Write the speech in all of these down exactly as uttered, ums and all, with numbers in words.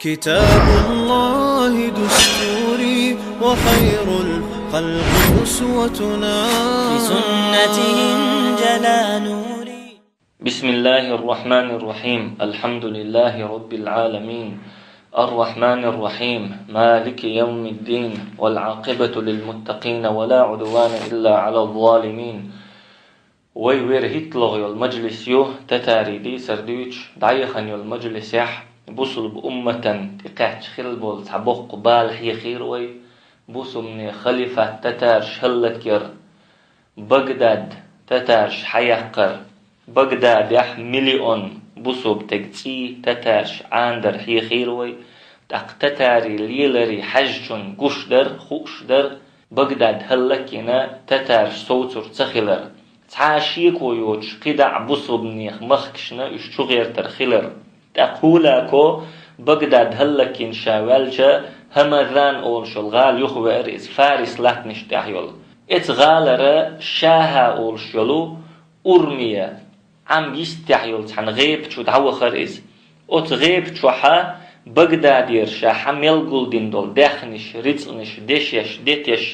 كتاب الله دستوري وخير الخلق أسوتنا. بسنته انجلى نوري. بسم الله الرحمن الرحيم. الحمد لله رب العالمين. الرحمن الرحيم. مالك يوم الدين. والعاقبة للمتقين ولا عدوان إلا على الظالمين. Вай вера хӀитлагӀа йолу мажлис ю, татарий дийцар дуьйцуш, дӀаяхана йолу мажлисехь бусулба умматан тӀекхаьчна хилла болу цхьа боккха бала хьехийра вай, бусулбанийн халифат татараш хӀаллакъяр, Багдад татараш хьаяккхар, Багдадехь миллион бусулба стеган цӀий татараш Ӏанадар хьехийра вай, тӀаккха татарий леларий хьаьжчунна гуш дара, хууш дара, Багдад хӀаллакйина татараш совцур ца хилар. Цхьа а шеко йоцуш, кхидӀа а бусулбанех махкашна уьш чугӀертар хилар. ТӀаккха хӀулако Багдад хӀаллакйина ша ваьлча, Хьамазан олуш йолу гӀала юхавеара иза, Фарис латтанаш тӀехь йолу. Эцу гӀалара Шаха олуш йолу Урмия, Ӏам йистехь йолу цхьана гӀепа чу дӀавахара иза. Оцу гӀепа чохьа Багдадера ша хьан мел гулдина долу даьхнаш, рицкъанаш, дешеш, детеш,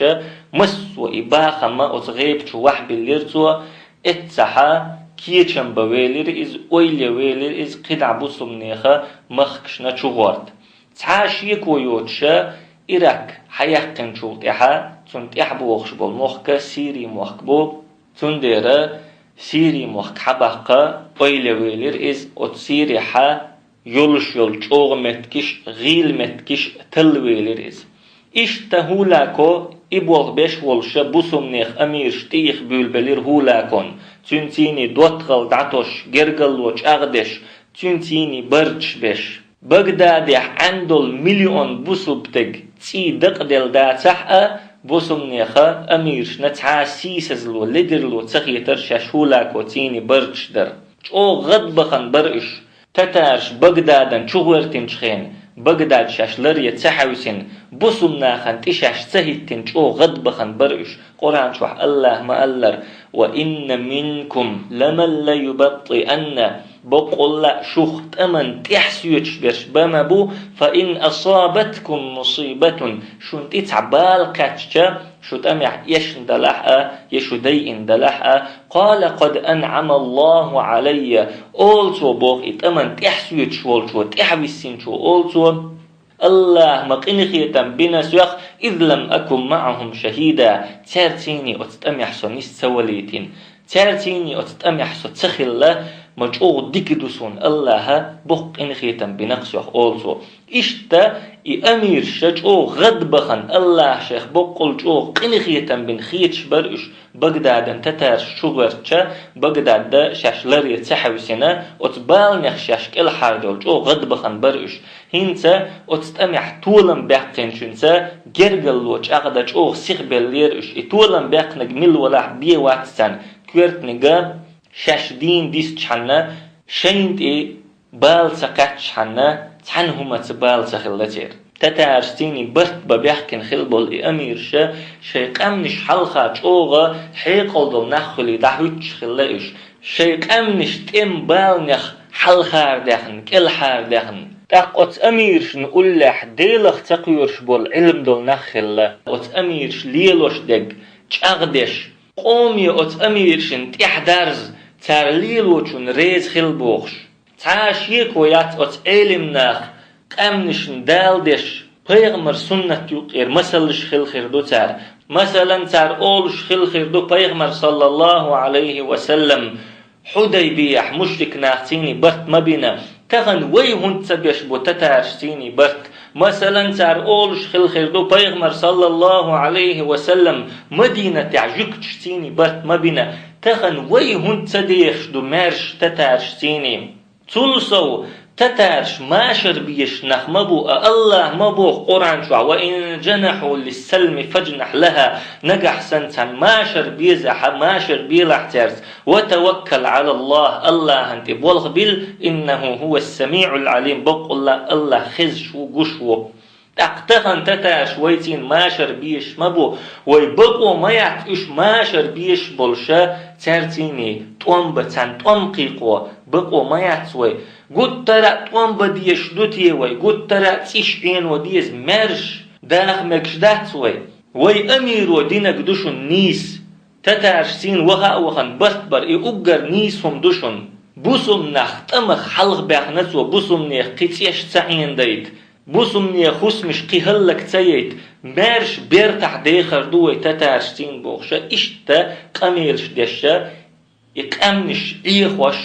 массо а и бахам оцу гӀепа чу вахьбиллира цо, эццахьа кечам бан велира иза, ойла ян велира иза кхидӀа бусулбанеха махкашна чугӀорта. Цхьа а шеко йоцуша, Ирак хьаяьккхинчул тӀаьхьа, цунна тӀаьхьа богӀуш болу мохк Сири мохк бу, цундела Сири мохк хьабаккха ойла ян велира иза, оцу Сирихьа йолуш йолу чӀогӀа меттигаш, гӀийла меттигаш талла велира иза. Иштта хӀулако и болх беш волуша бусулбанех амираш тӀехбуьйлабелира хӀулакон, цуьнан цӀийний доттагӀалла дӀатосуш, гергарло чӀагӀдеш, цуьнан цӀийний бардаш беш. Багдадехь Ӏаьнна долу миллион бусулба стеган цӀий дакъаделла дацахь а, бусулбанеха амирашна цхьа а сийсазло, ледарло ца хетара шаьш хӀулако цӀийний бардаш дар. ЧӀогӀа гӀадбахана бара уьш. Татараш Багдадан чугӀертинчу хенахь, Багдад шаьш лар ян ца хьаьвсина, бусулба нахана тӀе шаьш ца хӀиттина, чӀогӀа гӀадбахана бара уьш. Къуръан чохь АллахӀа ма-аллара: «Ва инна минкум ламан лаюбаттианна». Баккъалла а шух тӀаман тӀаьхьа соьцуш берш бан ма бу, «фа ин асабаткум мусибатун», шуна тӀе цхьа бала кхаьчча, шу тӀамехь эшна далахь а, я шу дайина далахь а, «къала къад анъама Аллаху Ӏалайя», олу цо боху, и тӀаман тӀаьхьа соьцуш волчо, тӀаьхьа виссинчо олу цо: «АллахӀа ма къинхетам бина соьх, из лам акун маӀахум шахида», цаьрца цӀийний оцу тӀамехь со нис ца валийтина, цаьрца цӀийний оцу тӀамехь со ца хилла, ма чӀогӀа дика ду суна, АллахӀа боккха къинхетам бина-кх соьх, олу цо. Иштта и амирша чӀогӀа гӀадбахана, АллахӀа шайх боккъал чӀогӀа къинхетам бина хеташ бара уьш, Багдадан татараш чугӀертча, Багдада шаьш лар ян ца хьаьвсина, оцу баланех шаьш кӀелхьардолу чӀогӀа гӀадбахана бара уьш. ХӀинца оцу тӀамехь толам баьккхинчуьнца гергарло чӀагӀдан чӀогӀа сихбеллера уьш. И толам баьккхинарг мила валахь бен вац царна, коьртаниг шаьш дийна дисчхьана, шайна тӀе бала ца кхаьччхьана, цхьана хӀуманца бала ца хилла церан. Татараш цӀийний барт бан баьхкина хилла болу и амирша шайн къаьмнаш хьалха чӀогӀа хьекъал долу нах хуьлий дӀахӀуьттуш хилла уьш. Шайн къаьмнаш тӀеман баланех хьалхара даьхна, кӀелхьара даьхна. ТӀаккха оцу амиршна уллехь Делах ца кхоьруш болу Ӏилма долу нах хилла. Оцу амирша лелош дерг чӀагӀдеш, къоме оцу амиршна тӀаьхьадарза, цара лелочунна реза хила бохуш. Цхьа а шеко яц оцу Ӏелимнаха къаьмнашна дала деш, пайхамар суннат юккъера масаллаш хила хир ду цара. Масалан, цара олуш хила хир ду, пайхамар, саллаллаху Ӏалайхи ва саллам, Хьудайбияхь мушрик нах цӀийний барт ма бина, тахана вай хӀунда ца беш бу татараш цӀийний барт? Масалан, цара олуш хила хир ду, пайхамар, саллаллаху Ӏалайхи ва саллам, Мадинатехь жуьгташ цӀийний барт ма бина, тахана вай хӀунда ца дехаш ду маьрша татараш цӀийний? Цул сов, татараш машар безаш нах ма бу, а АллахӀа ма боху Къуръан чохь: «Ва ин жанахьу лиссалми фажнахь лаха», нагахь санна царна машар безахь а, машар белахь цаьрца, «ва таваккал ӀалаллахӀ», АллахӀан тӀе болх бил, «иннаху хӀувас самиӀул Ӏалим», баккъалла АллахӀ хезаш ву, гуш ву. ТӀаккха тахана татараш вай цӀийна машар безаш ма бу, вай бакъо ма яц уьш машар безаш болуша, цаьрца цӀийний тӀом бан, царна тӀом кхайкхо, бакъо ма яц вай. Гуттара а тӀом бан дезаш ду те вай, гуттара а цӀиш Ӏено деза, маьрша даха мегаш дац вай. Вай амиро динарг ду шуна нийса. Татарашцийна ваха а вахана барт бар, и уггар нийса хӀума ду шуна. Бусалба нах тӀамах хьалха баьхна цо, бусалба нехан кхин цӀеш ца Ӏенадайта, бусалба нехан хӀусамаш кхин хӀаллак ца яйта, маьрша бертахь дехар ду вай татарашцийна бохуш, иштта къамелаш деш, и къаьмнаш Ӏехош,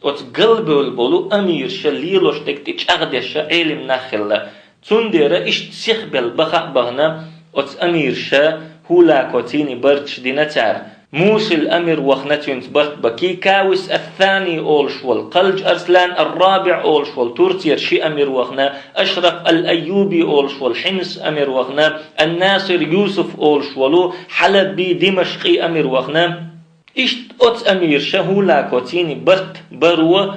оцу галбевлла болу амираша лелош дерг тӀе чӀагӀдеш Ӏелим нах хилла. Цундела иштта сихбелла баха а бахана, оцу амираша ХӀулакоцийна барташ дина цара. Мусил амир вахана цуьнца барт бан, Кикавис ас-Сани олуш волу, Кхалджа Арслан ар-РабиӀ олуш волу Турцера ши амир вахана, Ашраф ал-Айюби олуш волу Хьимс амир вахана, Ан-Насир Юсуф олуш волу Хьалаби Димашкъи амир вахана. Иштта оцу амираша ХӀулакоцийна барт баро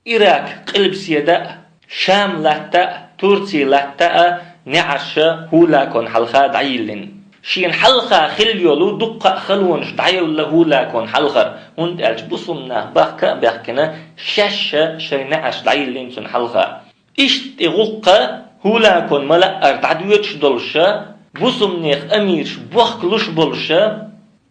Ирак къилбаседа а, Шам латта а, Турци латта а неӀарша ХӀулакон хьалха дӀайиллина. Шена хьалха хилла йолу дуккха а халонаш дӀаевлла ХӀулакон хьалхара, хӀунда аьлча бусалба нах бахка а баьхкина, шаьш шайн неӀарш дӀайиллина цунна хьалха. Иштта и гӀуллакх ХӀулакон ма-лаъара дӀадоьдуш долуша, бусалба нехан амираш бохкалуш болуша,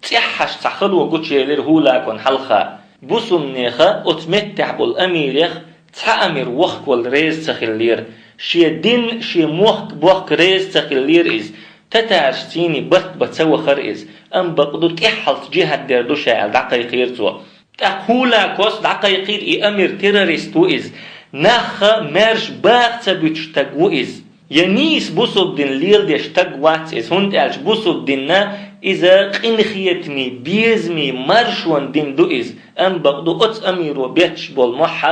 цӀеххьаш цхьа хало гучуелира ХӀулакон хьалха. Бусалба неха оцу меттехь болу амирех цхьа амир вохкавала реза ца хиллера. Шен дин, шен мохк бохка реза ца хиллера иза. Татарашцийна барт бан ца вахара иза, амма бакъду тӀаьххьалц жихӀад дер ду ша аьлла дӀакхайкхийра цо. ТӀаккха ХӀулакос дӀакхайкхийра, и амир террорист ву иза. Нахха маьрша баха ца буьтуш стаг ву иза. Я нийса бусалба дин леладеш стаг вац иза, хӀунда аьлча бусалба дин иза къинхетамий, безамий, маршонан дин ду иза. Амма бакъду оцу амиро бетташ болу мохь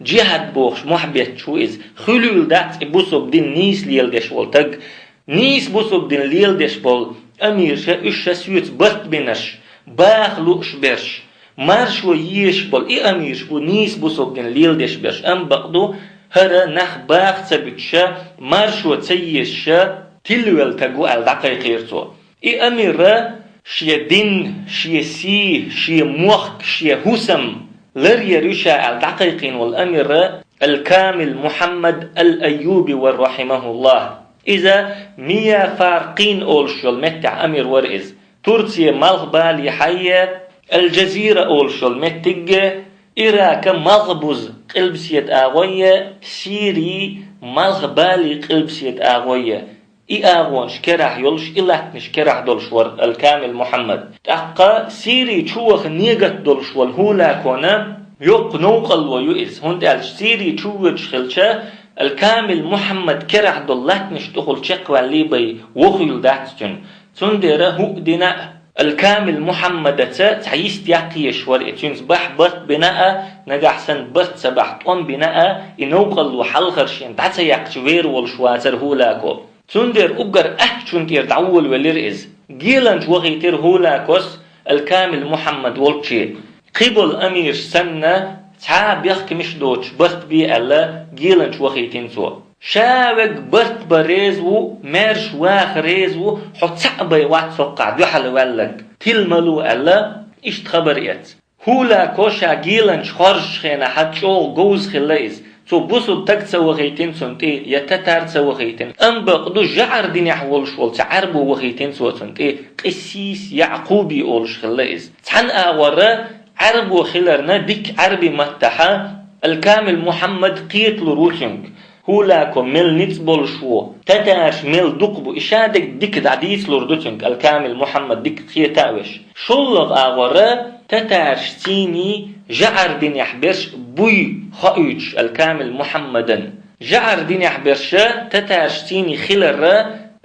жихӀад бохуш мохь бетташ ву иза. Хуьлийла дац и бусалба дин нийса леладеш волу стаг. Нийса бусалба дин леладеш болу амираша, уьш ша соьца барт бинарш, баха лууш берш, маршо езаш болу и амираш бу нийса бусалба дин леладеш берш, амма бакъду хӀара нах баха ца буьтуша, маршо ца езаша, тилвелла стаг ву аьлла дӀакхайкхийра цо. И амира шен дин, шен сий, шен мохк, шен хӀусам ларъяр ю ша аьлла дӀакхайкхийна волу амира Ал-Камил Мухьаммад Ал-Айюби вара, рахьимахуллахӀ. Иза Мияфаркъин олуш йолу меттехь амир вара иза. Турция малхбалехьа я, Ал-Джазира олуш йолу меттиг я, Ирака малхбуза къилбаседа агӀо я, Сирий малхбале къилбаседа агӀо я. И агӀонаш керахь йолуш, и латтанаш керахь долуш вара Ал-Камил Мухьаммад. ТӀаккха Сирий чу ваха негат долуш волу ХӀулакона йоккха новкъарло ю иза, хӀунда аьлча Сирий чу воьдуш хилча, Ал-Камил Мухьаммад керахь долу латтанаш тӀехула чекхваьллий бен вохуьйла дац цуьнан. Цундела хӀуъа дина а, Ал-Камил Мухьаммадаца цхьа йист яккха езаш вара и, цуьнца бахь барт бина а, нагахь санна барт ца бахь тӀом бина а, и новкъарло хьалхара шена дӀа ца яьккхича вер волуш вацара ХӀулако. Цундела уггар аьттачунна тӀера дӀаволавелира иза. Геланча вахийтира ХӀулакос Ал-Камил Мухьаммад волчче. Кхиболу амираш санна, цхьа а бехкамаш доцуш барт бе аьлла, геланча вахийтина цо. Ша верг барт бан реза ву, маьрша ваха реза ву, хьо цхьаъ бен вац хӀокхахь дуьхьал ваьлларг. Тила ма ло аьлла, иштта хабар эцна. ХӀулако ша геланча хоржучу хенахь чӀогӀа говза хилла иза. Цо бусалба стаг ца вахийтина цунна тӀе, я татар ца вахийтина. Амма бакъду жӀар динехь волуш волу цхьа Ӏаьрбо вахийтина цо цунна тӀе, Къиссис Яъкъуби олуш хилла иза. Цхьана агӀора Ӏаьрбо хиларна, дика Ӏаьрби маттахьа Аль-Камил Мухьаммад кхеталур ву цуьнга. ХӀулако мел ницкъ болуш ву, татараш мел дукха бу, и ша дерг дика дӀадийцалур ду цуьнга Аль-Камил Мухьаммад дика кхета а веш. ШоллагӀа агӀора татарашцийний жӀар динехь берш буй хоуьйтуш Аль-Камил Мухьаммадан. ЖӀар динехь берша татарашцийний хиларра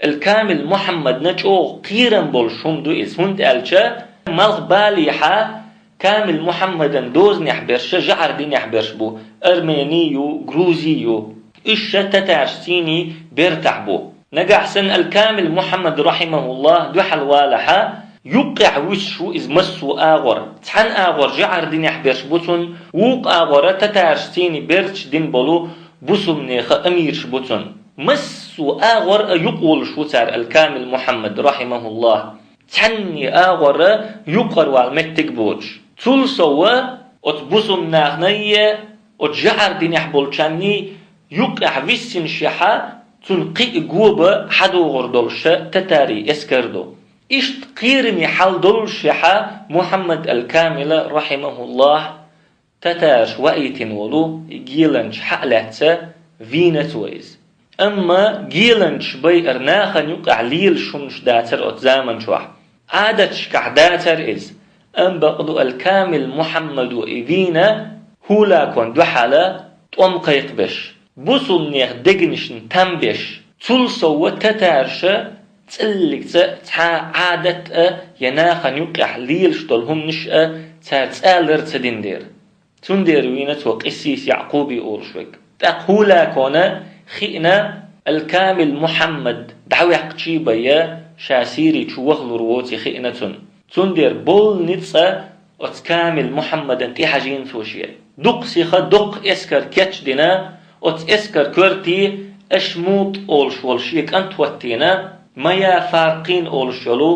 Аль-Камил Мухьаммадна чӀогӀа кхерам болуш хӀума ду иза, хӀунда аьлча малхбалехьа Камил Мухьаммадан дозанехь берша жӀар динехь берш бу, армени ю, грузи ю. Уьш ша татарашцийний бертахь бу. Нагахь санна Аль-Камил Мухьаммад, рахьимахуллахӀ, дуьхьал валахьа, юккъехь вуьсуш ву иза массо а агӀор. Цхьана агӀор жӀар динехь берш бу цунна, вукху агӀора татарашцийний берташ дина болу бусулбанеха амираш бу цунна. Массо а агӀор а юкъаволуш ву цара Аль-Камил Мухьаммад, рахьимахуллахӀ. Цхьанне агӀора юкъара вала меттиг боцуш. Цул сова оцу бусулбанахнае оцу жаӀар динехь болчарний юккъехь виссинашехьа, цунна кхин а гоба хьадогӀур долуша татарий эскар ду. Иштта кхераме хьал доллушехьа, Мухьаммад ал-Камила, рахьимахуллахь, татараш ваийтина волу и геланча хьа а лаьцна, вийна цо иза. Амма геланчаш байар нахана юккъехь лелаш хӀуманаш дацара оцу заманчохь. Ӏадаташкахь дацара иза. Амма бакъду ал-Камил Мухьаммадо и вийна хӀулаконна дуьхьал тӀом кхайкхабеш, бусулнех дегнашна там беш, цул сов татараша цӀиллигца цхьа Ӏадат а я нахана юккъехь лелаш долу хӀуманаш а цара цӀа лар ца дина дера. Цундела вийна цо Къиссис Якъуби олуш верг. ТӀаккха хӀулакона хиъна ал-Камил Мухьаммад дӀаваьккхичий бен, ша Сири чу вахалур воций хиъна цунна. Цундела боллу ницкъ оцу Камил Мухьаммадан тӀехьажийна цо шен. Дукха сиха, доккха эскар кечдина, оцу эскар коьртий Ашмут олуш волу шен кӀант хӀоттийна, Маяфаркъин олуш йолу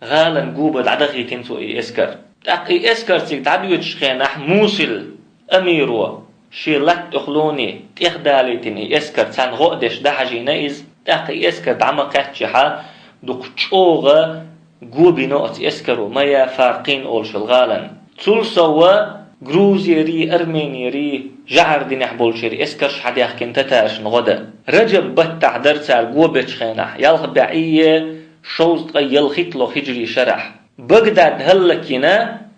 гӀалан гоба дӀадахийтина цо и эскар. ТӀаккха и эскар цига дӀадоьдучу хенахь Мусил амиро шен латта тӀехула тӀехдалийтина и эскар царна гӀо а деш дӀахьажийна иза. ТӀаккха и эскар дӀа ма кхаьччехьа, дукха чӀогӀа гобийна оцу эскаро Маяфаркъин олуш йолу гӀалан. Цул сов Грузиярий, Армениярий, жаӀар динехь болчеран эскарш хьадаьхкина татарашна гӀо дан. Раджаб баттахь дара цара гобечу хенахь, ялх бӀе шовзткъе ялхитталгӀа хиджри шарахь. Багдад хӀаллакйина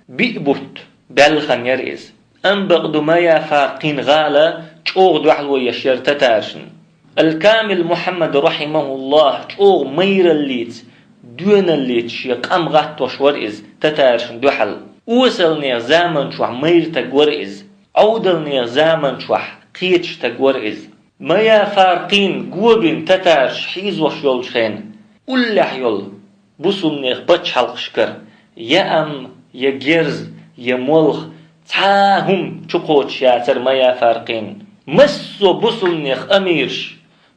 биъ бутт баьлла хан яра иза. Амма бакъду Маяфаркъин гӀала чӀогӀа дуьхьало еш яра татарашна. Ал-Камил Мухьаммад, рахьимахуллахь, чӀогӀа майраллица, доьналлица шен къам гӀаттош вара иза татарашна дуьхьал. Осалнехан заманчохь майра стаг вара иза. Ӏовдалнехан заманчохь кхеташ стаг вара иза. Маяфаркъин гобина татараш хьийзош йолчу хенахь, уллехь йолу бусулнехан пачхьалкхашкара я ам, я герз, я молха, цхьа а хӀума чукхочуш яцара Маяфаркъин. Массо а бусулнехан амираш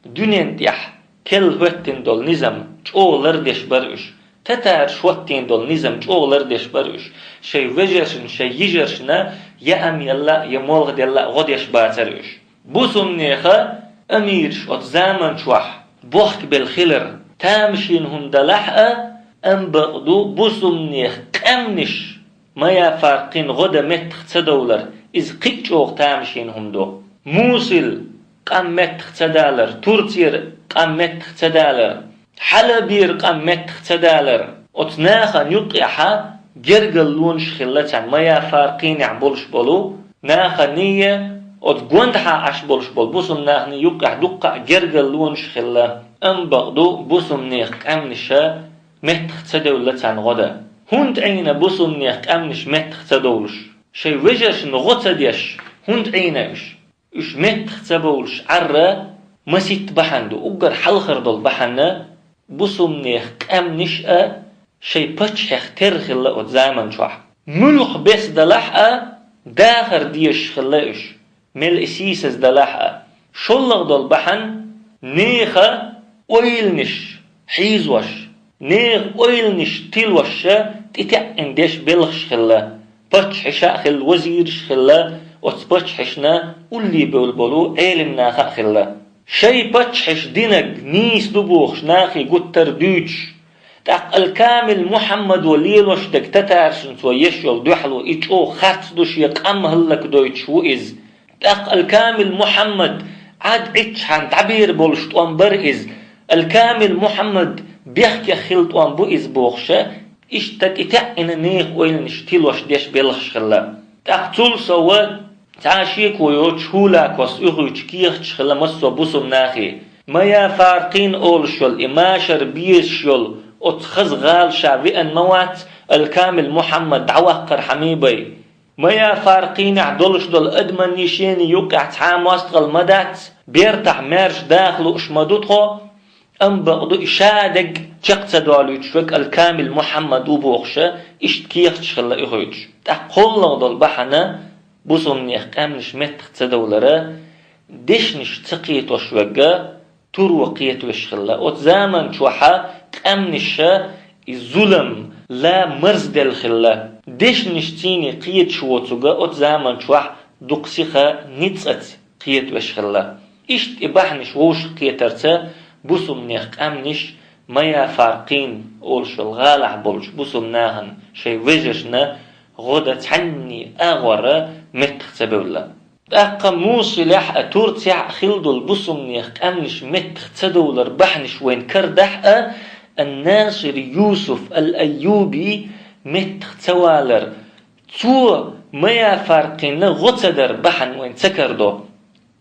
дуьнен тӀехь керла хӀоьттина долу низам чӀогӀа лардеш бара уьш. Татараш хӀоттийна долу низам чӀогӀа лардеш бара уьш. Шайн вежаршна, шайн йижаршна я ам елла а, я молха делла а гӀо деш бацара уьш. Бусулнехан амираш оцу заманчохь бохкабелла хилар тамашийна хӀума далахь а, амма бакъду бусулнехан къаьмнаш Маяфаркъин гӀо дан меттах ца довлар, иза кхин а чӀогӀа тамашийна хӀума ду. Мусил къам меттах ца далар, Турцера къам меттах ца далар, Хьалабера къам меттах ца далар, оцу нахана юккъехьа гергарлонаш хилла царна, Маяфаркъинехь болуш болу наханий, оцу гондахьа Ӏаш болуш болу бусулнаханий юккъехь дуккха а гергарлонаш хилла. Амма бакъду бусулнехан къаьмнаша меттах ца девлла царна гӀо дан. ХӀунда Ӏийна бусулнехан къаьмнаш меттах ца довлуш? Шайн вежаршна гӀо ца деш, хӀунда Ӏийна уьш? Уьш меттах ца бовлуш Ӏарра маситта бахьана ду, уггар хьалхара долу бахьана, бусулнехан къаьмнаш а шайн паччахьех терра хилла оцу заманчохь. Муьлхха бесдалахь а, дахар дезаш хилла уьш, мел и сийсаздалахь а. ШоллагӀа долу бахьана, нехан ойланаш хьийзош, нехан ойланаш тилош а тӀетаьӀӀина деш белхаш хилла. Паччахьаша а хилла, вазираш а хилла, оцу паччахьашна улле бевлла болу Ӏелимнаха а хилла. Шайн паччахьаш динарг нийса ду бохуш нахе гуттар а дуьйцуш, тӀаккха Аль-Камил Мухьаммадо лелош дерг татарашна цо еш йолу дуьхьало и чӀогӀа харц ду, шен къам хӀаллакдойтуш ву иза. ТӀаккха Аль-Камил Мухьаммад Ӏад Ӏиччхьана дӀабер болуш тӀом бара иза. Аль-Камил Мухьаммад бехкех хилла тӀом бу иза бохуша, иштта тӀетаьӀӀина нехан ойланаш тилош деш белхаш хилла. ТӀаккха цул сова цхьа шеко йоцуш хӀулакос уьхуьйтуш кехаташ хилла массо а бусулнахе. Маяфаркъин олуш йолу и машар безаш йолу оцу хаза гӀала ша веана ма вац, Аль-Камил Мухьаммад дӀаваккхархьамий бай. Маяфаркъинехь долуш долу адаманний шений юккъехь цхьа а мостагӀалла ма дац, бертахь маьрша даха лууш ма ду тхо, амма бакъду и ша дерг чекх ца долуьйтуш верг Аль-Камил Мухьаммад ву бохуша, иштта кехаташ хилла уьхуьйтуш. ТӀаккха кхоллагӀа долу бахьана бусулнехан къаьмнаш меттах ца довлара, дешнаш ца кхетош верг туро кхетавеш хилла. Оцу заманчохьа къаьмнаша и зулам, ла марзделла хилла. Дешнаш цийний кхеташ воцург оцу заманчохь дукха сиха ницкъаца кхетавеш хилла. Иштта и бахьанаш вовшах кхетарца бусалбанех къаьмнаш Маяфаркъин олуш йолу гӀалахь болчу бусалба нахана шайн вежаршна гӀо дан цхьанний агӀор меттах ца бевлла. ТӀаккха Мусулехь а, Турцехь а хилла долу бусалбанех къаьмнаш меттах ца довлар бахьанаш вайна карадахь а, Ан-Насир Юсуф Ал-Айюби меттах ца валар, цо Маяфаркъинна гӀо ца дар бахьана вайна ца карадо.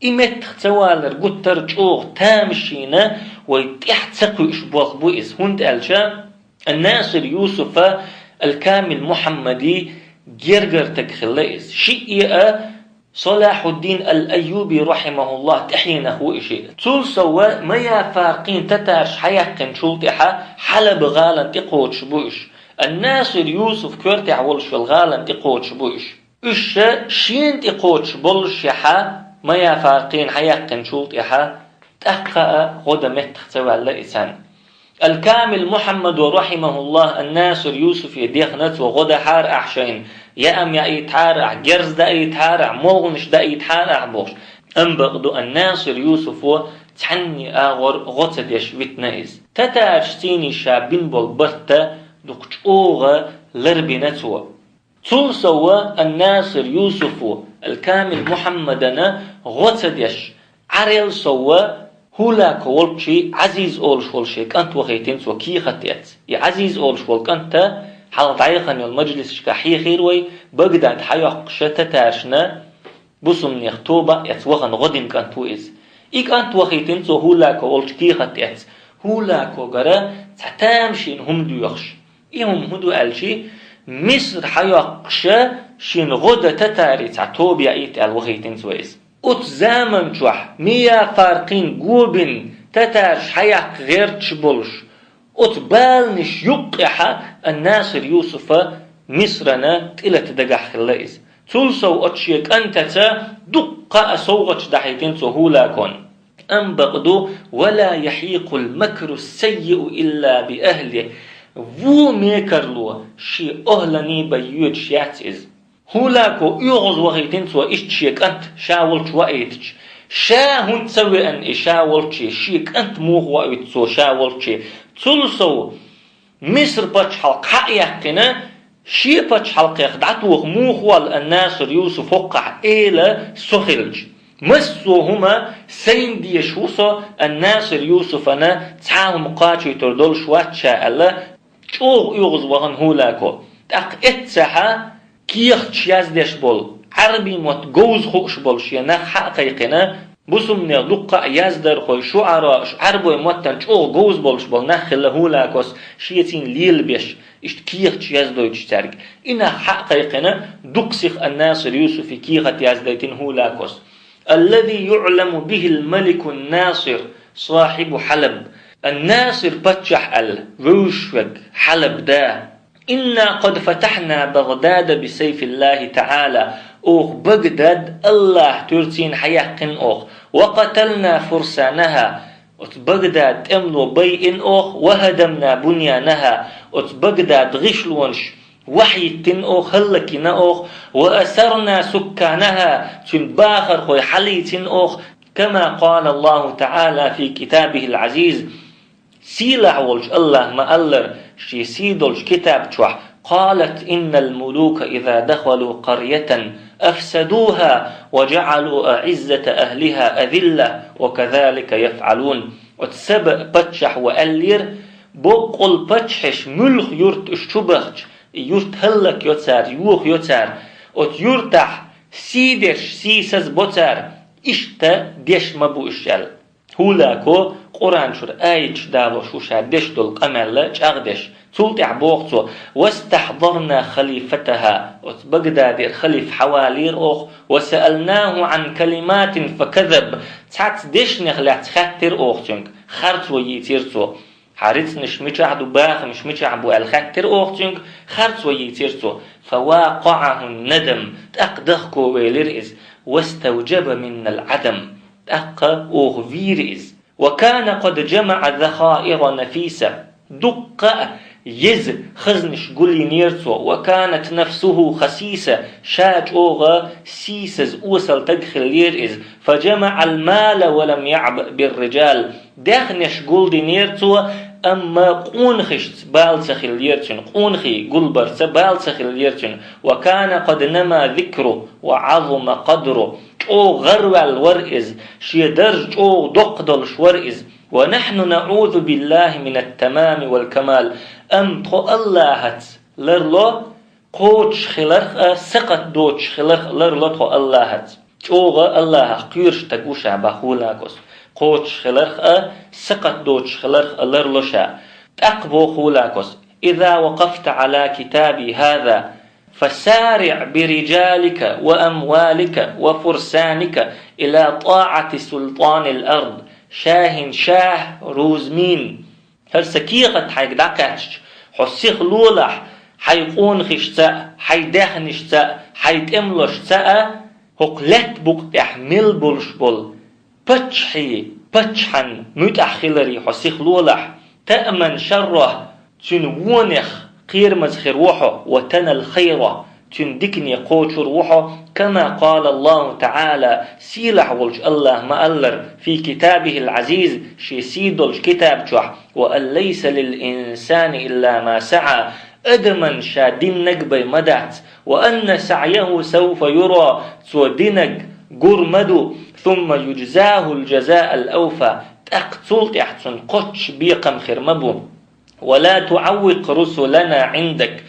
И меттах ца валар гуттар а чӀогӀа тамашийна вай тӀаьхьа ца кхуьуш болх бу иза, хӀунда аьлча Ан-Насир Юсуфа Ал-Камил Мухьаммади гергара стаг хилла иза. Шиъ а Салахьуддин Ал-Айюби, рахьимахуллахь, тӀаьхьенах ву и шиъ. Цул сова Маяфаркъин татараш хьаяьккхинчул тӀаьхьа Хьалаба гӀалина тӀекхочуш бу уьш. Ан-Насир Юсуф коьртехь волуш йолу гӀалина тӀекхочуш бу уьш. Уьш шена тӀекхочуш боллушехьа, Маяфаркъин хьаяьккхинчул тӀаьхьа, тӀаккха а гӀо дан меттах ца ваьлла и царна. Ал-Камил Мухьаммадо, рахьимахуллахь, Ан-Насир Юсуфе дехна, цо гӀо дахьара ахь шайна, яам яийтахьара ахь, герз даийтахьара ахь, молханаш даийтахьара ахь бохуш. Амма бакъду, Ан-Насир Юсуфо цхьанний агӀор гӀо ца деш витина иза. Татараш цӀийнан ша бина болу барт дукха чӀогӀа ларбина цо. Цул сова Ан-Насир Юсуфо Ал-Камил Мухьаммадана гӀо ца деш, Ӏарел сова Хулако волчу Ӏазиз олуш волу шен кӀант вахийтина цо кехат эцна. И Ӏазиз олуш волу кӀанта хьалха дӀаяхана йолу мажлисашкахь хьехийра вай, Багдад хьайоккхуша татарашна бусалбанех тоба а эцна вахана гӀо дина кӀант ву иза. И кӀант вахийтина цо Хулако волчу кехат эцна. Хулакогара цхьа тамашийна хӀума доьхуш. И хӀума хӀун ду аьлчи, Миср хьайоккхуша шена гӀо дан татарий цхьа тоба яийта аьлла вахийтина цо иза. Оцу заман чохь Мияфаркъин го бина татараш хьаяккха гӀерташ болуш, оцу баланаш юккъехьа Ан-Насир Юсуфа Мисрана тӀелата дагахь хилла иза. Цул сов оцу шен кӀантаца дуккха а совгӀаташ дахьийтина цо Хулакона. Амма бакъду, «Ва ла яхьикъул макру саййиу илла би ахлихи». Вон мекарло шен охӀланий бен йоьдуш яц иза. Хулако оьгӀаз вахийтина цо иштта шен кӀант ша волчу ваийтича. Ша хӀунда ца веана и ша волчу, шен кӀант муха ваийту цо ша волчу? Цул сов Миср пачхьалкх хьа а яьккхина, шен пачхьалкхех дӀатоха муха воллу Ан-Насир Юсуф хӀокхахь эла со хилча? Массо а хӀума сайна дезаш ву со, Ан-Насир Юсуфана цхьа а хӀума кхачийтур долуш вац ша аьлла, чӀогӀа оьгӀаз вахана Хулако. ТӀаккха эццахьа кехаташ яздеш болу, Ӏарбийн мотт говза хууш болу шен нах хьа а кхайкхина, бусалбанех дуккха а яздархой, шуӀаро, Ӏарбойн маттана чӀогӀа говза болуш болу нах хилла Хулакос шецийн лелабеш, иштта кехаташ яздойтуш цаьрга. И нах хьа а кхайкхина, дукха сиха Ан-Насир Юсуфе кехат яздайтина Хулакос. «Аллази юъламу бихил маликун Насир, сахьибу Хьалаб». Ан-Насир паччахь аьлла, вевзаш верг, Хьалаб да. «Инна къад фатахьна Багдада би сайфиллахи та'ала». Оха Багдад Аллахь туьрцийна хьаяьккхина оха. «Ва къатална фурсанаха». Оцу Багдад тӀемало байина оха. «Ва хадамна буньянаха». Оцу Багдад гӀишлонаш вахьийттина оха, хӀаллакйина оха. «Ва асарна сукканаха». Цуьнан бахархой хьалийцина оха. «Кама къала Аллаху та'ала фи китабихил азиз». Сийлахь волчу Аллахь ма-аллара шен сий долчу китаб чохь: «Къалат иннал мулука иза дахалу къарьятан афсадуха ва жа'алу а'иззата ахлиха азилла ва казалика яф'алун». Оцу Саба паччахьо аьллера: «Боккъал паччахьаш муьлха юрт уьш чу бахча, и юрт хӀаллакйо цара, йохайо цара. Оцу юртахь сий дерш сийсаз бо цара, иштта деш ма бу уьш», аьлла. ХӀулако Къуръан чуьра аяташ далош ву ша деш долу къамел чӀагӀдеш. Цул тӀаьхьа боху цо: «Вастахьдарна халифатаха», оцу Багдадера халифа хьавалийра оха, «ва саалнаху ан калиматин факазаб», цхьацца дешнех лаьцна хаьттира оха цуьнга, харцо йийцира цо. «Хьан рицкъанаш мичахь ду, бахамаш мичахь бу?» аьлла хаьттира оха цуьнга, харцо йийцира цо. «Фавакъа'ахун надам», тӀаккха дахкавелира иза. «Ваставжаба миннал адам», тӀаккха оха вийра иза. «Ва кана къад жама'а захаира нафиса». Дуккха а еза хазнаш гулйинера цо, وكانت نفسه خسيسة, ша чӀогӀа сийсаза, осал стаг хиллера иза, فجمع المال ولم يعبأ بالرجال, даьхнаш гулдинера цо, амма къонахашца бала ца хиллера цуьнан, къонахий гулбарца бала ца хиллера цуьнан, وكان قد نما ذكره وعظم قدره, чӀогӀа гӀарваьлла вара иза, шен дарж чӀогӀа доккха долуш вара иза. ونحن نعوذ بالله من التمام والكمال. Амма тхо АллахӀаца ларло кхочуш хиларх а, сакхат доцуш хиларх а ларло тхо АллахӀаца. ЧӀогӀа АллахӀах кхоьруш стаг ву ша бах Хулакос. Кхочуш хиларх а, сакхат доцуш хиларх а ларло ша. ТӀаккха боху Хулакос: إذا وقفت على كتابي هذا فسارع برجالك وأموالك وفرسانك إلى طاعة سلطان الأرض. Ша хӀинца ша, рузмин, хӀара сан кехат хьайга дӀакхаьчча, хьо сиха лолахь, хьайн къонахашца а, хьайн даьхнашца а, хьайн тӀемалошца а, хӀокху лаьттан букъа тӀехь мел болуш болу паччахьий, паччахьан муьтӀахь хиларе хьо сиха лолахь, تأمن شره, цуьнан вонех кхерамаза хир ву хьо, وتنل خيره, цуьнан дикане кхочур ву хьо, كما قال الله تعالى, сийлахь волчу АллахӀа ма-аллара, في كتابه العزيز, шен сий долчу китаб чохь: وأن ليس للإنسان إلا ما سعى, адаман ша диннарг бен ма дац, وأن سعيه سوف يرى, цо динарг гур ма ду, ثم يجزاه الجزاء الأوفى, тӀаккха цул тӀаьхьа цунна кхоччуш бекхам хир ма бу. ولا تعوق رسلنا عندك,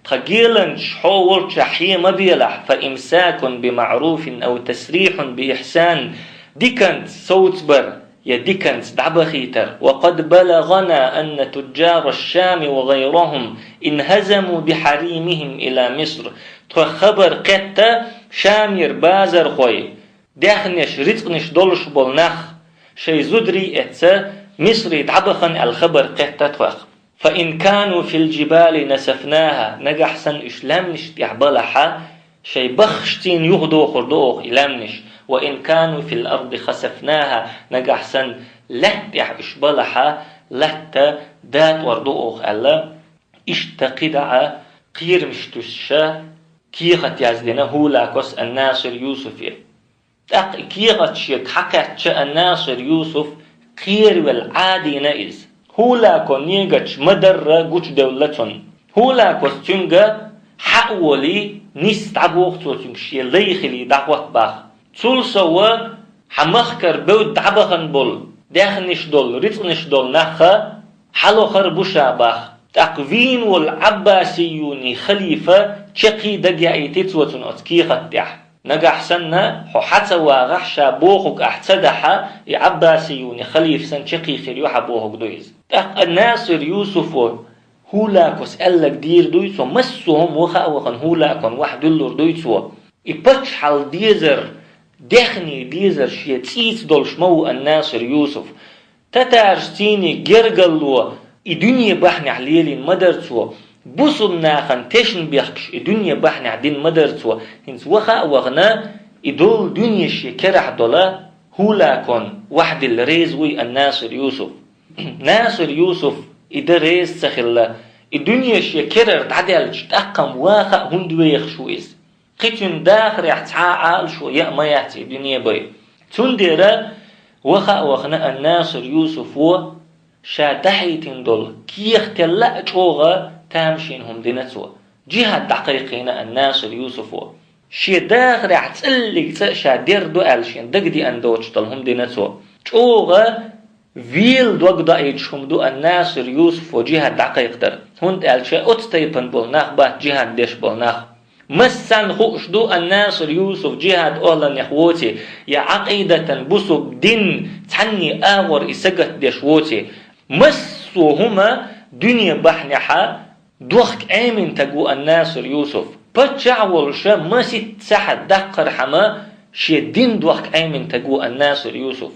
тхан геланчаш хьо волчохь хье ма белахь, فإمساك بمعروف أو تسريح بإحسان, диканца совцабар, я диканца дӀабахийтар. وقد بلغنا أن تجار الشام وغيرهم انهزموا بحريمهم إلى مصر. Тхох хабар кхетта, Шамера базархой, даьхнаш, рицкъанаш долуш болу нах, шайн зударий эцна Мисаре дӀабахана аьлла хабар кхетта тхох. فإن كانوا في الجبال نسفناها, нагахь санна уьш лаьмнаш тӀехь балахьа, шайн баххашцийна юхадохур ду оха и лаьмнаш. وإن كانوا في الأرض خسفناها, нагахь санна лаьтта тӀехь уьш балахьа, латта датӀор ду оха аьлла, иштта кхидӀа а кхерамаш туьсуша кехат яздина Хулакос ан-Насир Юсуфе. ТӀаккха и кехат шега хьакхаьчча ан-Насир Юсуф кхеравелла Ӏадийна иза. Хулако негачу ма-дарра гучудевлла цунна. Хулакос цуьнга хьа а волий, нис дӀабоху цо цуьнга шен лай хилий дӀахӀоттабаха. Цул сов, хьан махкара бевдда дӀабахана болу, даьхнаш долу, рицкъанаш долу нахха хьалохар бу ша баха. ТӀаккха вийна волу Ӏаббасиюний халифа чекхий дага яийти цо цунна оцу кехат тӀехь. Нагахь санна, хьо хьа ца вагӀахь, ша бохург ахь ца дахьа, и Ӏаббасиюний халифа санна чекхий хир ю хьан бохург ду иза. ТӀаккха Насир Юсуфо Хулакос аьлларг дийр дуй цо, массо а хӀума ваха а вахана Хулакон ваха дуьллур дуй цо. И паччахьалла дезар, даьхний дезар шен цӀийца долуш ма ву ан-Насир Юсуф. Татараш цийний гергало и дуьне бахьанехь лелийна ма дара цо, бусулба нахана тешна бехкаш и дуьне бахьанехь дина ма дара цо, хӀинца ваха а вахана, и долу дуьне шен керахь дола Хулакон ваха дилла реза вуй ан-Насир Юсуф. Насир Юсуф и дан реза ца хилла, и дуьне шен керара дӀадаьлча, тӀаккха-м ваха а хӀунда вехаш ву иза? Кхин цуьнан дахарехь цхьа а Ӏалашо яа ма яц и дуьне бен. Цундела ваха а вахана ан-Насир Юсуфо ша дахьийтина долу кехателла а чӀогӀа тамашийна хӀума дина цо. Джихад дӀакхайкхийна ан-Насир Юсуфо. Шен дахарехь цӀаллиг цӀа ша дер ду аьлла шен дагадеана доцуш долу хӀума дина цо. ЧӀогӀа вела дог доуьйтуш хӀума ду ан-Насир Юсуфо джихад дӀакхайкхадар, хӀунда аьлча оцу тайпана болу нах бац джихад деш болу нах. Массанна хууш ду ан-Насир Юсуф джихад охӀланех воций, я Ӏакъидатан бусулба дин цхьанний агӀор и сагатдеш воций. Массо а хӀума дуьне бахьанехьа дохка Ӏемина таг ву ан-Насир Юсуф. Паччахь а волуша маситта сахьат даккхархьама шен дин дохка Ӏемина таг ву ан-Насир Юсуф.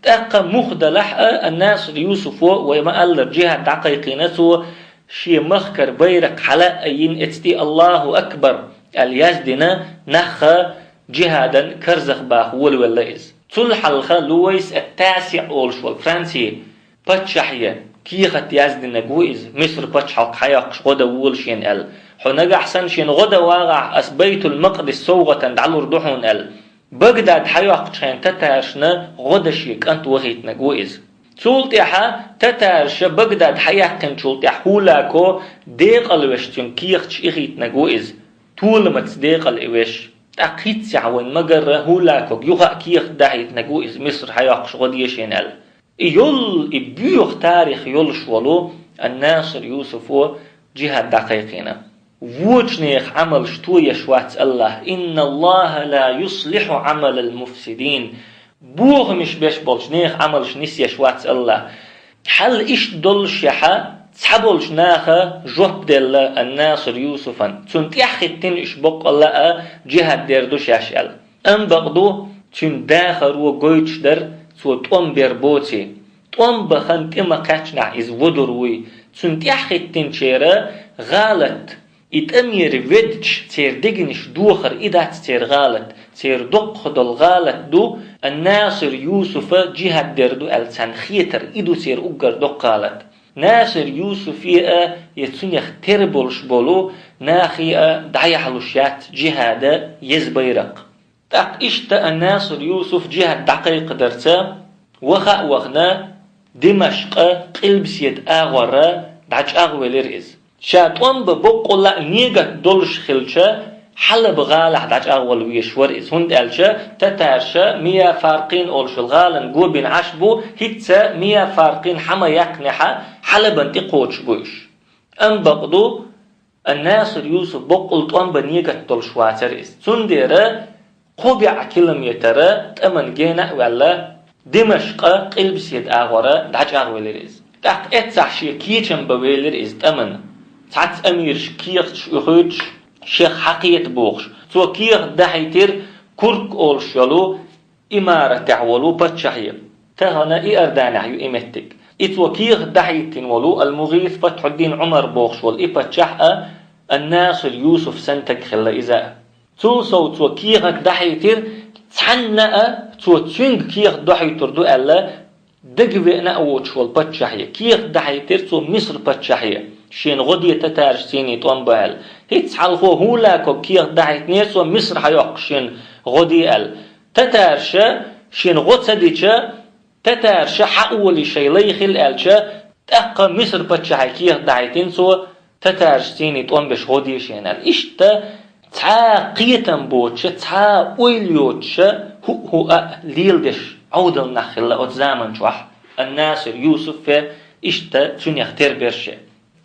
ТӀаккха муха далахь а, ан-Насир Юсуфо, вай ма-аллара, джихад дӀакхайкхийна цо, шен махкара байракх хьала а айина, эцтий «Аллаху акбар» аьлла яздина, нахха джихадан карзах баха волавелла иза. Цул хьалха Луайс ат-Тасиъ олуш волу Францин паччахье, кехат яздинарг ву иза, Миср пачхьалкх хьайоккхуш гӀо дан вола шена аьлла. Хьо нагахь санна шена гӀо дан вагӀахь, ас Байтул-Макъдис совгӀатана дӀалур ду хьуна аьлла. Багдад хьайоккхучу хенахь татарашна гӀо дан шен кӀант вахийтинарг ву иза. Цул тӀаьхьа татараша Багдад хьаяьккхинчул тӀаьхьа ХӀулако декъалвеш цуьнга кехаташ ихийтинарг ву иза, толамца декъала и веш. ТӀаккха хӀинццехь вайна ма-гарра ХӀулакога юха а кехат дахьийтинарг ву иза, Миср хьайоккхуш гӀо де шена аьлла. И йолу, и боьха тарих йолуш волу ан-Насир Юсуфо джихад дӀакхайкхийна. Вочу нехан Ӏамалш тоеш вац АллахӀа. «Инна АллахӀа ла юслихьу Ӏамалал муфсидин». Бохамаш беш болчу нехан Ӏамалш нисъеш вац АллахӀа. Хьал иштта доллушехь, цхьаболчу наха жоп делла ан-Насир Юсуфан. Цунна тӀаьхьахӀиттина уьш боккъалла а джихад дер ду шаьш аьлла. Амма бакъ ду, цуьнан дахаро гойтуш дара, цо тӀом бер боций. ТӀом бан хан тӀе ма кхаьчнехь иза водур вуй. Цунна тӀаьхьахӀиттинчеран гӀалат, и тӀамера веддачу церан дегнаш дохар и дац церан гӀалат. Церан доккха долу гӀалат ду, ан-Насир Юсуфа джихад дер ду аьлла царна хетар, и ду церан уггар доккха гӀалат. Насир Юсуфе а, я цуьнах тера болуш болу нахе а дӀаяхьлуш яц джихада еза байракх. ТӀаккха иштта ан-Насир Юсуф джихад дӀакхайкхадарца, ваха а вахана, Димашкъа къилбаседа агӀор дӀачӀагӀвелира иза. Ша тӀом бан боккъалла а негат долуш хилча, Хьалаба гӀалахь дӀачӀагӀвала везаш вара иза, хӀунда аьлча татараша Мия Фаркин олуш йолу гӀалана го бина Ӏаш бу, хӀинцца Мия Фаркин хьа ма яьккхинехь, Хьалабана тӀекхочуш бу уьш. Амма бакъ ду, ан-Насир Юсуф боккъал тӀом бан негат долуш вацара иза. Цундела кхо бӀе километр тӀаман гена а ваьлла, Димашкъа къилбаседа агӀор дӀачӀагӀвелира иза. ТӀаккха эццахь шен кечам бан велира иза тӀаман. Цхьацца амираш кехаташ уьхуьйтуш, шех хьакхета бохуш, цо кехат дахьийтира Курк олуш йолу имаратехь волу паччахье. Тахана Иорданехь ю и меттиг. И цо кехат дахьийтина волу ал-МугӀис Фатхьуддин Ӏумар бохуш волу и паччахь а ан-Насир Юсуф санна стаг хилла иза а. Цул сов цо кехат дахьийтира, цхьанна а цо цуьнга кехат дохьуьйтур ду аьлла, дагавеана а воцуш волу паччахье. Кехат дахьийтира цо Миср паччахье, шена гӀо де татарашций тӀом бан аьлла. ХӀинцца хьалхо ХӀулакога кехат дахьийтинера цо Миср хьайоккхуш шена гӀо де аьлла. Татараша шена гӀо ца дича, татараша хьаолий шайн лай хила аьлча, тӀаккха Миср паччахье кехат дахьийтина цо, татарашций тӀом беш гӀо де шена аьлла. Иштта цхьа кхетам боцуша, цхьа ойла йоцуша, хӀуъ-хӀуъа а леладеш Ӏовдал нах хилла оцу заман чохь, ан-Насир Юсуфе иштта цуьнах тера берше.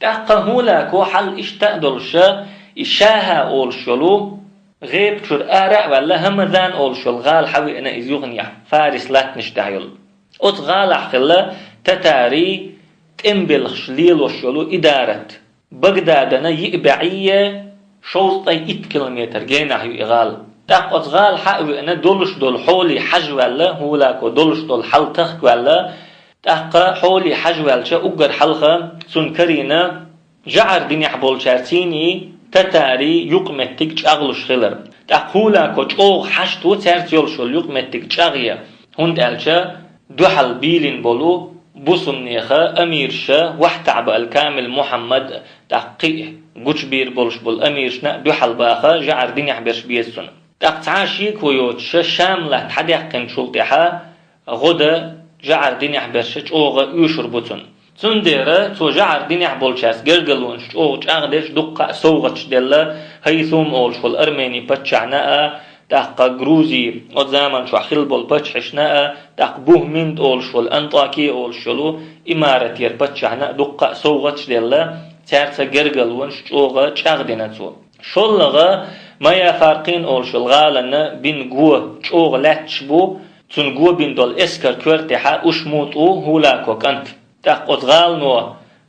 ТӀаккха ХӀулако хьал иштта а долуша, и Шаха олуш йолу гӀепа чуьра ара а ваьлла, Хьамазан олуш йолу гӀала хьавеана иза юханехь, Фарис латтанаш тӀехь йолу. Оцу гӀалахь хилла татарий тӀеман белхаш лелош йолу идарат. Багдадана йиъ бӀе шовзткъе итт километр генахь ю и гӀала. ТӀаккха оцу гӀала хьа а веана, долуш долу хьоле хьажа ваьлла, ХӀулако долуш долу хьал тахка ваьлла, тӀаккха хьоле хьажа ваьлча, уггар хьалха цунна карийна жӀар динехь болчаьрций татарий юкъаметтиг чӀагӀлуш хилар. ТӀаккха ХӀулако чӀогӀа хьашт ву цаьрца йолуш йолу юкъаметтиг чӀагӀъян, хӀунда аьлча дуьхьал бийлина болу бусулбанеха амираша, Вахьтаъба ал-Камил Мухьаммад, тӀаккха кхин а гучубийр болуш болу амирашна а дуьхьал баха жӀар динехь берш беза цунна. ТӀаккха цхьа а шеко йоцуша Шам латта хьадаьккхинчул тӀаьхьа гӀо дан жӀар динехь берша чӀогӀа оьшур бу цунна. Цундела цо жӀар динехь болчаьрца гергарлонаш чӀогӀа чӀагӀдеш, дуккха а совгӀаташ делла, Хьайсум олуш волу Армений паччахьна а, тӀаккха Грузи, оцу заман чохь хилла болу паччахьашна а, тӀаккха Бухминд олуш волу, Антакия олуш йолу имаратера паччахьна а дуккха а совгӀаташ делла, цаьрца гергарлонаш чӀогӀа чӀагӀдина цо. ШоллагӀа Мая Фаркин олуш йолу гӀаланна бина го чӀогӀа лаьтташ бу, цунна го бина долу эскар коьртехьа Ушмут ву ХӀулако кӀант. ТӀаккха оцу гӀалано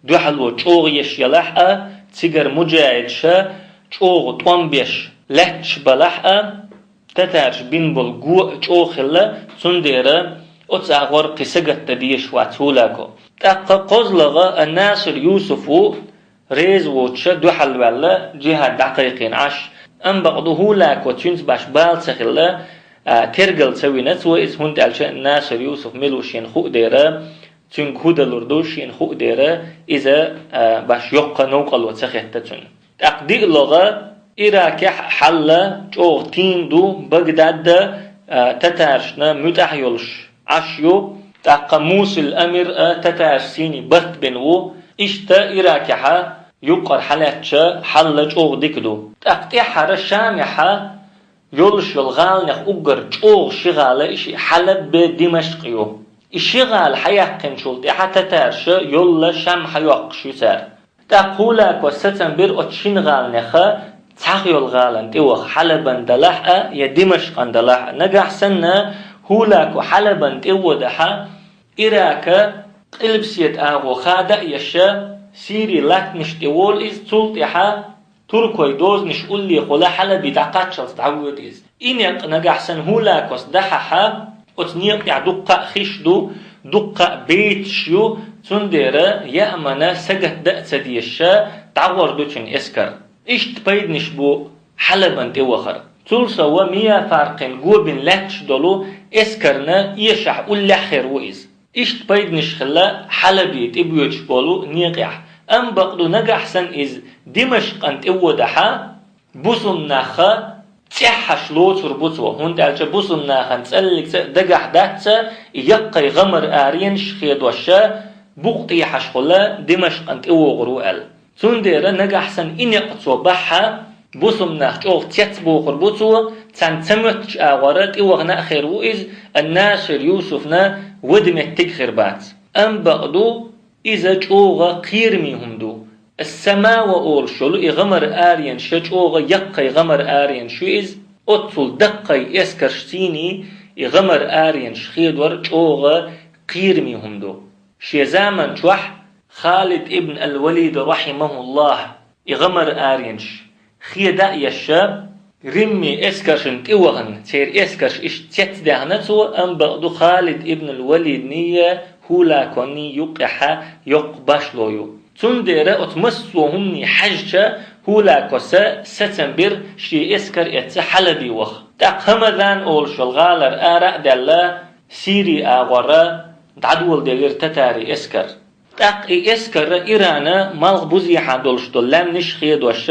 дуьхьало чӀогӀа еш ялахь а, цигара муджахӀидаша чӀогӀа тӀом беш лаьтташ балахь а, татарша бина болу го а чӀогӀа хилла, цундела оцу агӀор кхин сагатдан дезаш вац ХӀулако. ТӀаккха кхозлагӀа ан-Насир Юсуф ву, реза воцуша дуьхьал ваьлла, джихад дӀакхайкхийна Ӏаш. Амма бакъду, ХӀулако цуьнца баш бала ца хилла, а, тергал ца вина цо иза, хӀунда аьлча Насир Юсуф мила ву шена хууш дара, Цуьнга хӀун далур ду, шена хууш дара, иза, а, баш йоккха новкъарло ца хетта цунна. ТӀаккха диълагӀа, Иракехь хьал чӀогӀа тийна ду, Багдад а, а, татаршна муьтӀахь йолуш Ӏаш ю, тӀаккха Мусил амир а татарш сийне барт бина ву. Иштта Иракехьа юккъара хьалаьцча хьал чӀогӀа дика ду. ТӀаккха тӀаьххьара Шамехьа йолуш йолу гӀаланех уггар чӀогӀа ши гӀала и шиъ Хьалаб а, Димашкъ а ю. И ши гӀала хьаяьккхинчул тӀаьхьа татарша йолла Шам хьайоккхуш ю цара. ТӀаккха Хулакос сацам бира оцу шина гӀаланеха цхьаъ йолу гӀалана тӀе ваха, Хьалабан далахь а я Димашкъан далахь а. Нагахь санна Хулако Хьалабан тӀе воьдахьа, Ирака къилбаседа агӀо хада а еш, Сири латтанаш тӀе волу иза, цул тӀаьхьа туркойн дозанаш уллехула Хьалабе дӀакхаччалц дӀавоьду иза. И некъ нагахь санна Хулакос дахьахьа, оцу некъа тӀехь дуккха а хиш ду, дуккха а бейташ ю, цундела Яъмана сагатдан а ца дезаш, дӀагӀор ду цуьнан эскар. Иштта пайданаш бу Хьалабан тӀе вахар. Цул сов Мияфаркъин го бина лаьтташ долу эскарна эшахь уллехь хир ву иза. Иштта пайданаш хилла Хьалабе тӀебоьдуш болу некъехь. Амма бакъду нагахь санна иза Димашкъан тӀе водахьа, бусулба нахха цӀеххьаш лоцур бу цо, хӀунда аьлча бусулба нахана цӀаллиг цӀа дагахь дац и яккхий гӀамар аренаш хедош, букъ тӀехьаш хула Димашкъан тӀе вогӀур ву аьлла. Цундела нагахь санна и некъ цо бахьа, бусулба нах чӀогӀа цецбохур бу цо, царна ца моьттучу агӀора тӀе вахана а хир ву иза, ан-Насир Юсуфна вада меттиг хир бац. Амма бакъду, иза чӀогӀа кхераме хӀума ду. Ас-Самава олуш йолу и гӀамар аренаш чӀогӀа яккхий гӀамар аренаш ю иза, оццул даккхий эскарш сийний и гӀамар аренаш хедор чӀогӀа кхераме хӀума ду. Шен заман чохь Халид ибн ал-Валид, рахьимахуллахь, и гӀамар аренаш хеда а еш, римми эскаршна тӀе вахана, церан эскарш иштта цецдаьхна цо, амма бакъду Халид ибн ал-Валидний, Хулаконний юккъехьа йоккха башло ю. Цундела оцу массо а хӀуманний хьаьжча, Хулакоса сацам бира шен эскар эцна Хьалабе ваха. ТӀаккха Хамазан олуш йолу гӀалара ара а даьлла, Сири агӀора дӀадоладелира татарийн эскар. ТӀаккха и эскар Ирана малхбузехьа долуш долу лаьмнаш хедош,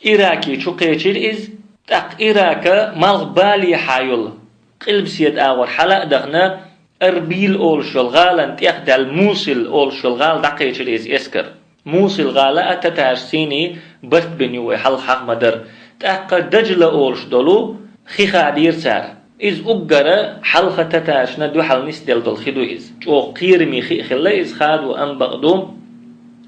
Ираке чу кхечира иза, тӀаккха Ирака малхбалехьа йолу къилбаседа агӀор хьала а дахана, Арбил олуш йолу гӀалана тӀехдаьлла Мусил олуш йолу гӀала дӀакхечира иза эскар. Мусил гӀала а татарш сийний барт бина ю, вай хьалха хьаха ма-дарра. ТӀаккха Дажла олуш долу хи хадийра цара. Иза уггара хьалха татаршна дуьхьал нисделла долу хи ду иза. ЧӀогӀа кхераме хи а хилла иза хадо, амма бакъду,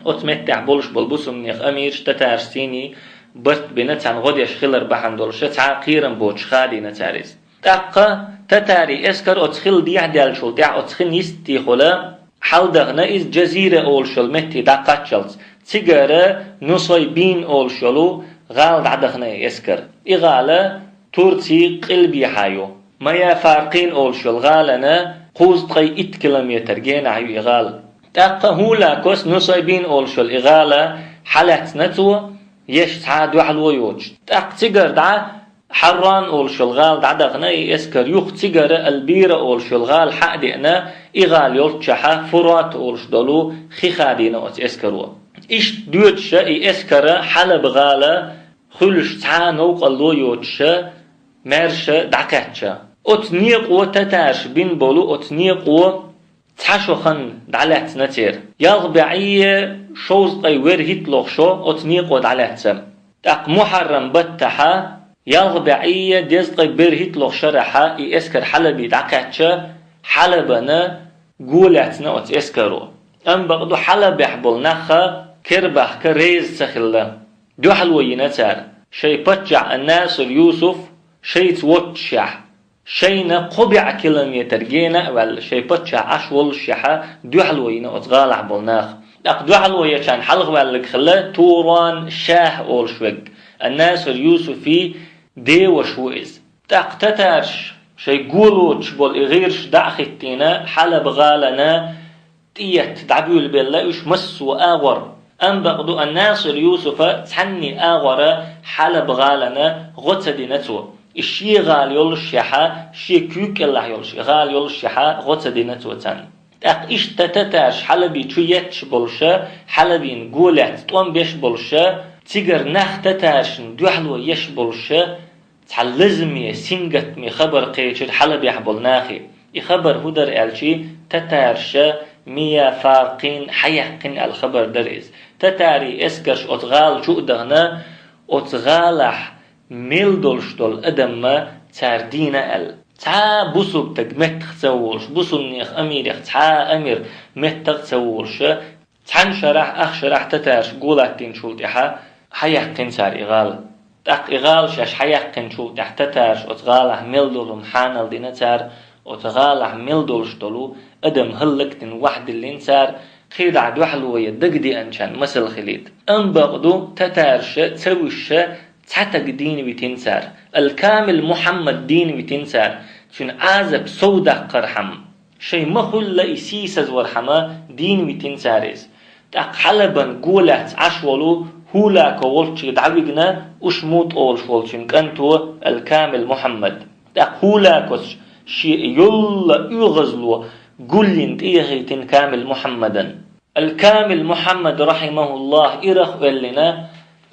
оцу меттехь болуш болу бусулба нехан амираш татарш сийний барт бина, царна гӀо деш хилар бахьана долуш, цхьа а кхерам боцуш хадийна цара иза. ТӀаккха татарийн эскар оцу хила дехьадаьллачул тӀаьхьа оцу хин йисте хуьла, хьаладахана иза Джазира олуш йолу метте дӀакхаччалц. Цигара Нусайбин олуш йолу гӀала дӀадахана и эскар. И гӀала Турцин къилбехьа ю. Маяфаркъин олуш йолу гӀалана кхузткъе итт километр генахь ю и гӀала. ТӀаккха Хулакос Нусайбин олуш йолу и гӀала хьалаьцна цо, еш цхьа а дуьхьало йоцуш. ТӀаккха цигара дӀа Хьарран олуш йолу гӀала дӀадахана и эскар, юха цигара Албира олуш йолу гӀала хьа а деана, и гӀала йолччахьа Фурат олуш долу хи хадийна оцу эскаро. Иштта доьдуша и эскара Хьалаб гӀала хуьлуш цхьа а новкъарло йоцуша, маьрша дӀакхаьчча. Оцу некъо татарша бина болу оцу некъо цхьа шо хан дӀалаьцна церан. Ялх бӀе шовзткъе берхӀитталгӀа шо оцу некъо дӀалаьцна. ТӀаккха Мухьаррам баттахьа, ялх бӀе дезткъе берхӀитталгӀа шарахьа и эскар Хьалабе дӀакхаьчча, Хьалабана го лаьцна оцу эскаро. Амма бакъду Хьалабехь болу нахха кербахка реза ца хилла. Дуьхьало йина цара, шайн паччахь ан-Насир Юсуф шайца воццушехь. Шайна кхо бӀе километр гена а ваьлла, шайн паччахь Ӏаш воллушехьа, дуьхьало йина оцу гӀалахь болу нах. ТӀаккха дуьхьало ечарна хьалха ваьллаг хилла Туран Шах олуш верг, ан-Насир Юсуфи деваш ву иза. ТӀаккха татарш шайн го лоцуш болу и гӀирсаш дӀа а хӀиттийна, Хьалаб гӀалана тӀеетта дӀабуьйлабелла уьш массо а агӀор. Амма бакъду ан-Насир Юсуфа цхьанний агӀора Хьалаб гӀалана гӀо ца дина цо. И шен гӀала йоллушехьа, шен куьйга кӀелахь йолуш и гӀала йоллушехьа гӀо ца дина цо царна. ТӀаккха иштта татараш Хьалабе чу етташ болуша, Хьалабина го лаьцна тӀом беш болуша, цигара нах татарашна дуьхьало еш болуша, цхьа лазаме, сингаттаме хабар кхечира Хьалабехь болу нахе. И хабар хӀун дара аьлча, татараша Мия Фаркин хьаяьккхина аьлла хабар дара иза. Татарийн эскарш оцу гӀала чу а дахана, оцу гӀалахь мел долуш долу адам цара дийна аьлла. Цхьа а бусулба стаг меттах ца волуш, бусулбанех, амирех цхьа а амир меттах ца волуша, цхьана шарахь, ах шарахь татараш го латтийначул тӀаьхьа хьаяьккхина цара и гӀала. ТӀаккха и гӀала шаьш хьаяьккхинчул тӀаьхьа татараш оцу гӀалахь мел долу хӀума хьанал дина цара, оцу гӀалахь мел долуш долу адам хӀаллакдина вахдиллина цара, кхидӀа дуьхьало ян дагадеанчарна масал хилийта. Амма бакъду, татараша ца вуьсуша цхьа стаг дийна витина цара. Аль-Камил Мухьаммад дийна витина цара, цуьнан Ӏазап сов даккхархьама. Шайн ма хуьлла и сийсазвархьама дийна витина цара иза. ТӀаккха Хьалабан го лаьцна Ӏаш волу ХӀулако волчче дӀавигна, уьш муха тӀе олуш волу цуьнан кӀанто Аль-Камил Мухьаммад. ТӀаккха ХӀулакос шен йолла оьгӀазло гулйина тӀеяхийтина Камил Мухьаммадан. Аль-Камил Мухьаммад, рахьимахуллахӀ, ирах а оьллина,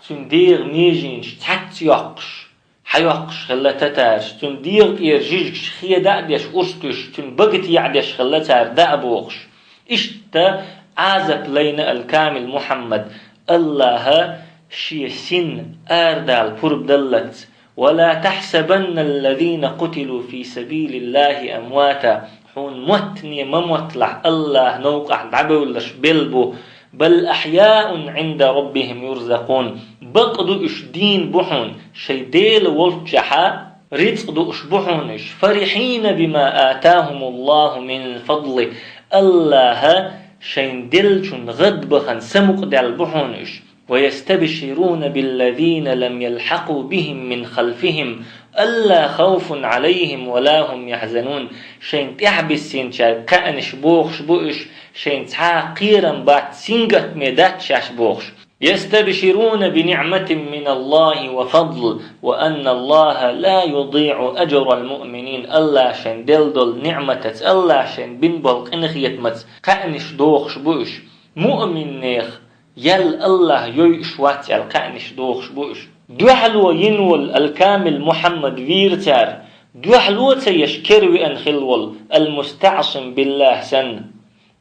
цуьнан дегӀан меженаш цхьацца йоккхуш, хьайоккхуш хилла татараш, цуьнан дегӀа тӀера жижигаш хеда а деш, урс туьйсуш, цуьнан бага теӀа деш хилла цара, даа бохуш. Иштта Ӏазап лайна Аль-Камил Мухьаммад, АллахӀа шен син арадала пурба даллалц: «ولا تحسبن الذين قتلوا في سبيل الله أمواتا». Хьуна моттане ма мотталахь, АллахӀ новкъахь дӀабевлларш белла бу, «بل أحياء عند ربهم يرزقون». Бакъду уьш дийна бу хьуна, шайн Дела волччехьа рицкъ дууш бу хьуна уьш. «فرحين بما آتاهم الله من فضله». АллахӀа шайна деллачун гӀадбахана самукъадаьлла бу хьуна уьш. «ويستبشرون بالذين لم يلحقوا بهم من خلفهم ألا خوف عليهم ولا هم يحزنون». Шайна тӀаьхьа биссинчаьрга кхаьънаш бохуш бу уьш, шайна цхьа а кхерам бац, сингаттаме дац шаьш бохуш. «يستبشرون بنعمة من الله وفضل وأن الله لا يضيع أجر المؤمنين». АллахӀа шайна делла долу ниӀматаца, АллахӀа шайна бина болу къинхетамаца кхаьънаш дохуш бу уьш. Муъминнех ял АллахӀа йойуш вац аьлла кхаьънаш дохуш бу уьш. Дуьхьало йина волу Аль-Камил Мухьаммад вийра цара, дуьхьало ца еш кера веана хилла волу Аль-МустаӀсим БиллахӀ санна.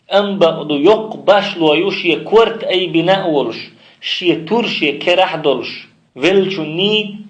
Амма бакъду, йоккха башло ю шен корта айбина а волуш, шен тур шен керахь а долуш, веллачунний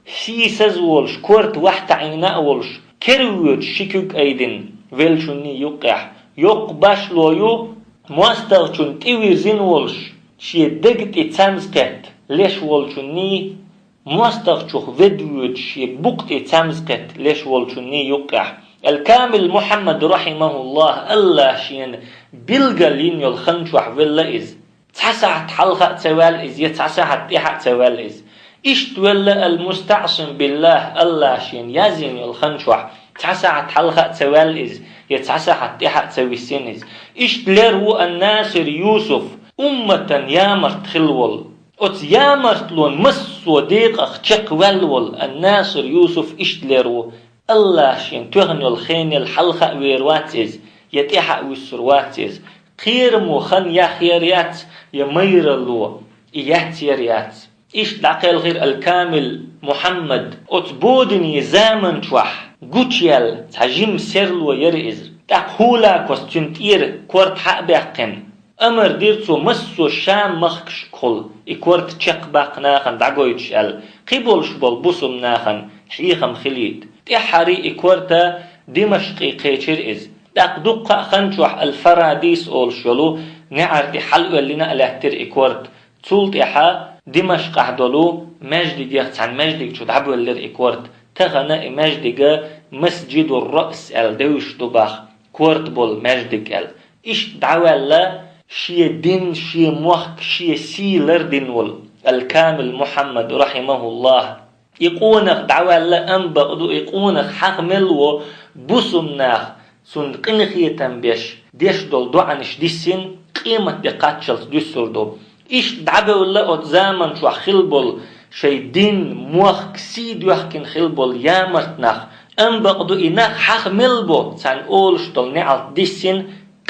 сийсаз а волуш, корта ваьхьа таӀийна а волуш, кера воьдуш ши куьг айдина веллачунний юккъехь, йоккха башло ю, мостагӀчун тӀе вирзина волуш, шен дега тӀе цамз кхетта леш волчунний, мостагӀчух ведда воьдуш шен букъа тӀе цамз кхетта леш волчунний юккъехь. Аль-Камил Мухьаммад, рахьимахуллахӀ, АллахӀа шена билгал йина йолу хан чохь велла иза. Цхьа сахьт хьалха а ца ваьлла иза, я цхьа сахьт тӀаьхьа а ца ваьлла иза. Иштта велла Аль-МустаӀсим БиллахӀ, АллахӀа шена яздина йолу хан чохь, цхьа сахьт хьалха а ца ваьлла иза, я цхьа сахьт тӀаьхьа а ца виссина иза. Иштта лер ву Ан-Насир Юсуф, умматан ямарт хилла волу. Оцу ямартлонан массо а декъах чекхваьлла волу Ан-Насир Юсуф иштта лер ву. АллахӀа шена тоьхна йолу хенал хьалха а вер вац иза, я тӀаьхьа а вуьссур вац иза. Кхерамо хан яхъяр яц, я майралло и яцъяр яц. Иштта дӀакхелхира Аль-Камил Мухьаммад. Оцу бодане заман чохь гучуяьлла цхьа жима серло яра иза. ТӀаккха ХӀулакос цуьнан тӀера корта хьа а баьккхина, амар дира цо массо а Шам-махкашкахула и корта чекхбаккха нахана дӀагойтуш аьлла, кхин болуш болу бусулба нахана хьехам хилийта. ТӀаьххьарий и корта Димашкъе кхечира иза. ТӀаккха дуккха а хан чохь Аль-Фарадис олуш йолу неӀар тӀе хьалаоьллина а лаьттира и корта. Цул тӀаьхьа Димашкъахь долу маьждигех цхьана маьждиг чу дӀабоьллира и корта. Тахана и маьждига Масджидур-Раъс аьлла девзаш ду боху, корта болу маьждиг аьлла. Иштта дӀаваьлла шен дин, шен мохк, шен сий лардина волу Аль-Камил Мухьаммад, рахьимахуллахӀ. И къонах дӀаваьлла, амма бакъду, и къонах хьаха мел во, бусулба нах цунна къинхетам беш, деш долу доӀанаш диссина, къематде кхаччалц дуьссур ду. Иштта дӀабевлла оцу заман чохь хилла болу шайн дин, мохк, сий доьхкина хилла болу ямарт нах. Амма бакъду, и нах хьаха мел бо, царна олуш долу неӀалт диссина,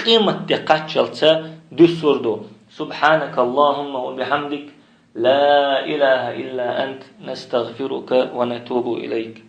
къематде кхаччалца дуьссур ду. سبحانك اللهم وبحمدك، لا إله إلا أنت، نستغفرك ونتوب إليك.